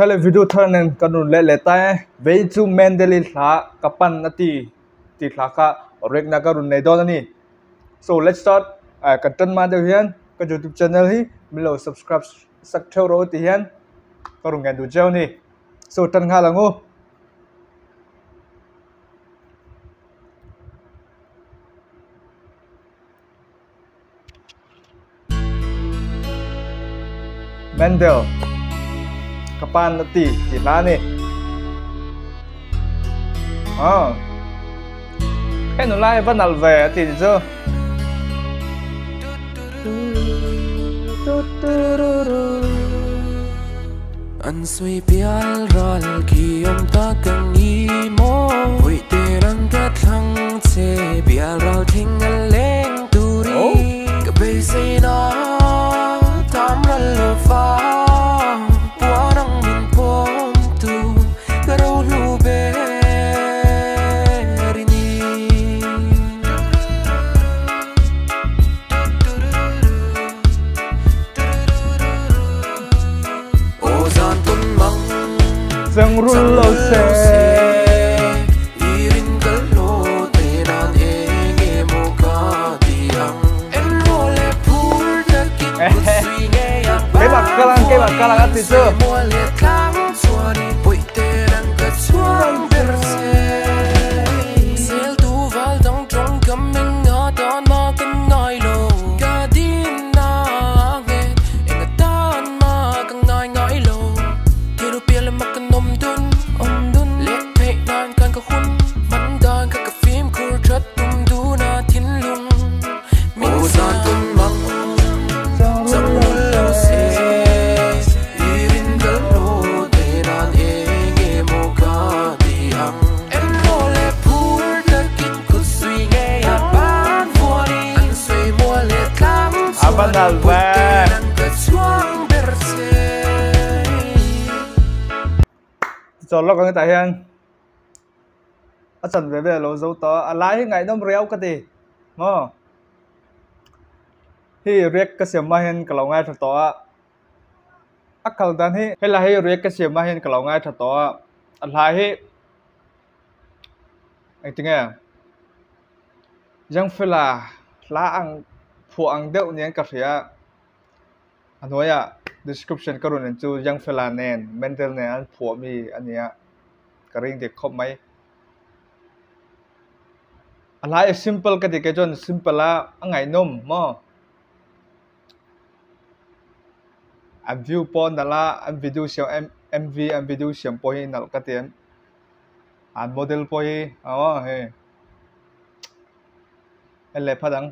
Kha le video thar nen kan rawn let leh ta e. Vei chu Mendeli hla ka pan a ti tih hla kha rekna ka rawn nei dawn a ni. So let's start kan tan hma deuh hian ka youtube channel hi min lo subscribe sak theuh rawh u tih hian ka rawn ngen duh cheu a ni. So tan nghal ang u. Mendel ka pan a ti ti hla a ni. Aw hei nula hi va nalh ve a ti ni chu. An sawi pial ral khi awm tak ang i maw Pawih te rang ka thlang che pial ral thing a leng turin Ka beisei na tham ral lo fa puan ang min pawm tu ka ro hlu ber i ni. Chang rul lo se. Keimah ka lang keimah ka lang a ti cu. A va nal ve. Chawl lawk ang hetah hian a chan ve ve a lo zo tawh a, a lai hi ngaihnawm riau ka ti maw hei react ka siam hma hian ka lo ngaithla tawh a a kal dan hi helai hi react ka siam hma hian ka lo ngaithla tawh a a hla hi engtinge Jangfela hla ang phuah ang deuh nen ka hria a hnuaiah description ka rawn en chu Jangfela nen Mendel nen an phuah mi a nia ka ring dik khawp mai a hla hi simple ka ti kei chuan simple a a ngaihnawm maw an view pawh a nalh a an video siam M_V an video siam pawh hi nalh ka ti a an model pawh hi aw hei en leh phat ang.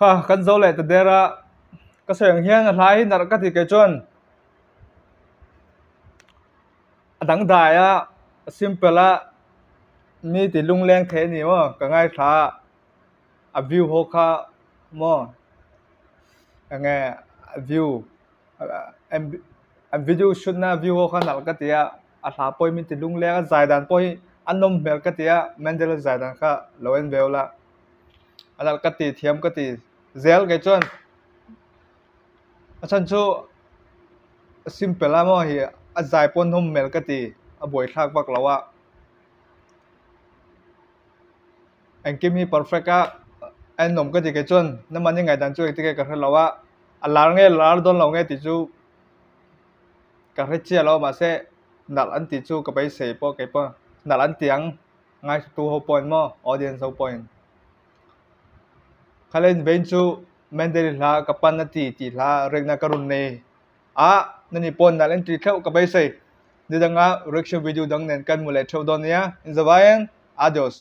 Kha kan zo leh ta der a ka sawi ang hian a hla hi nalh ka ti kei chuan a dangdai a a simple a mi ti lungleng thei a ni maw ka ngaithla a a view ho kha maw. Enge view an video shoot na view ho kha nalh ka ti a, a hla pawh hi min ti lung leng a, zai dan pawh hi a nawm hmel ka ti a, Mendel a zai dan kha lo en ve ula, a nalh ka ti thiam ka ti zel kei chuan a chhan chu simple a maw hi a zai pawh a nawm hmel ka ti a buaithlak vak lo a. Engkim hi perfect a a en awm ka ti kei chuan namahni ngaihdan chu engtin nge ka hre lo a a lar nge lar dawn lo nge tih chu ka hre chiah lo mahse nalh an tih chu ka beisei pawh kei pawh nalh an ti ang ngaithla ho pawhin maw audience ho pawhin khalai invein chu Mandarin hla ka pan a ti tih hla rekna ka rawn nei a nani pawh nalh an tih theuh ka beisei ni danga reaction video dang nen kan hmu leh theuh dawn nia inzavaiin adios.